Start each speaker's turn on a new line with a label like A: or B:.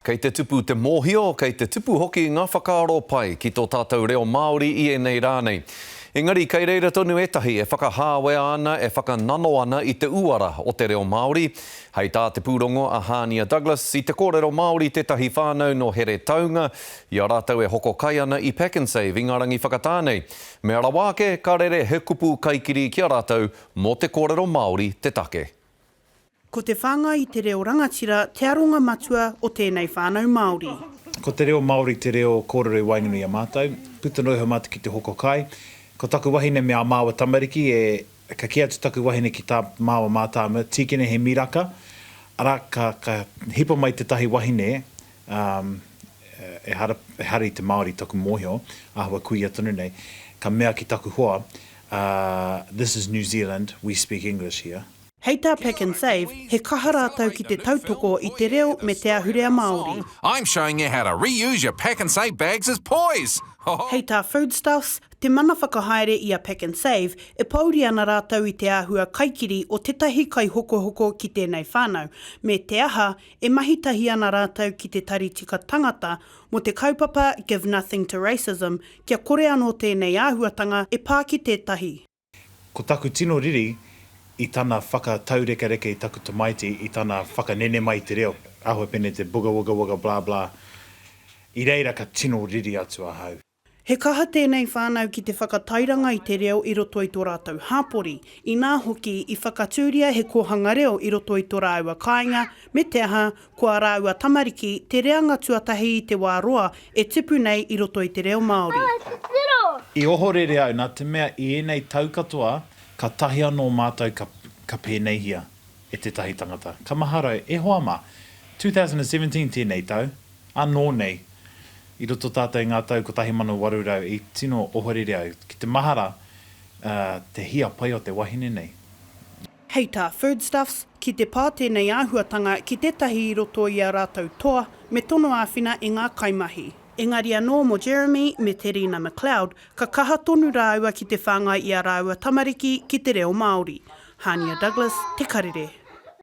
A: Kei te tupu te mōhio, kei te tupu hoki ngā whakaaro pai ki tō tātou reo Māori i ēnei rā nei. Engari kei reira tonu ētahi e whakahāwea ana, e whakanano ana i te uara o te reo Māori. Hei tā te pūrongo a Hānia Douglas, i te kōrero Māori tētahi whānau nō Heretaunga i a rātou e hoko kai ana i Pak'nSave i ngā rangi whakatā nei. Mea rawa ake, ka rere he kupu kaikiri ki a rātou mō te kōrero Māori te take.
B: Ko te whāngai i te reo rangatira te aronga matua o tēnei whānau Māori.
C: Ko te reo Māori te reo kōrero i waenganui i a mātou. Puta noa iho mātou ki te hoko kai. Ko taku wahine me ā māua tamariki e, ka kī atu taku wahine ki tā māua mātāmua, Tīkina he miraka, arā, ka, ka hipa mai tētahi wahine, um, ehara, ehara i te Māori taku mōhio, āhua kuia tonu nei, ka mea ki taku hoa, uh, this is New Zealand, we speak English here.
B: Hei tā Pak'nSave, he kaha rātou ki te tautoko i te reo me te ahurea Māori.
D: I'm showing you how to reuse your Pak'nSave bags as pois!
B: Hei tā Foodstuffs, te mana whakahaere i a Pak'nSave, e pōuri ana rātou i te āhua kaikiri o tētahi kaihokohoko ki tēnei whānau, me te aha, e mahi tahi ana rātou ki te Tari Tika Tangata mō te kaupapa Give Nothing to Racism kia kore anō tēnei āhuatanga e pā ki tētahi.
C: Ko taku tino riri i tana whakataurekareka i taku tamaiti, i tana whakanene mai i te reo, ahua pene te buga wuga wuga blah blah, i reira ka tino riri atu ahau.
B: He kaha tēnei whānau ki te whakatairanga i te reo i roto i tō rātou hāpori, inā hoki i whakatūria he kōhanga reo i roto i tō rāua kāinga, me te aha, ko ā rāua tamariki te reanga tuatahi i te wā roa e tupu nei i roto i te reo Māori.
C: I ohorere au nā te mea i ēnei tau katoa katahi anō mātou ka ka pēneihia e tētahi tangata. Ka mahara au, e hoa mā, 2017 tēnei tau, anō nei, i roto tātou i ngā tau 1800 i tino ohorere au ki te mahara te hia pai o te wahine nei.
B: Hei tā Foodstuffs, ki te pā tēnei āhuatanga ki tētahi i roto i ā rātou toa, me tono āwhina i ngā kaimahi. Engari anō mō Jeremy me Te Rina McLeod, ka kaha tonu rāua ki te whāngai i ā rāua tamariki ki te reo Māori. Hānia Douglas, Te Karere.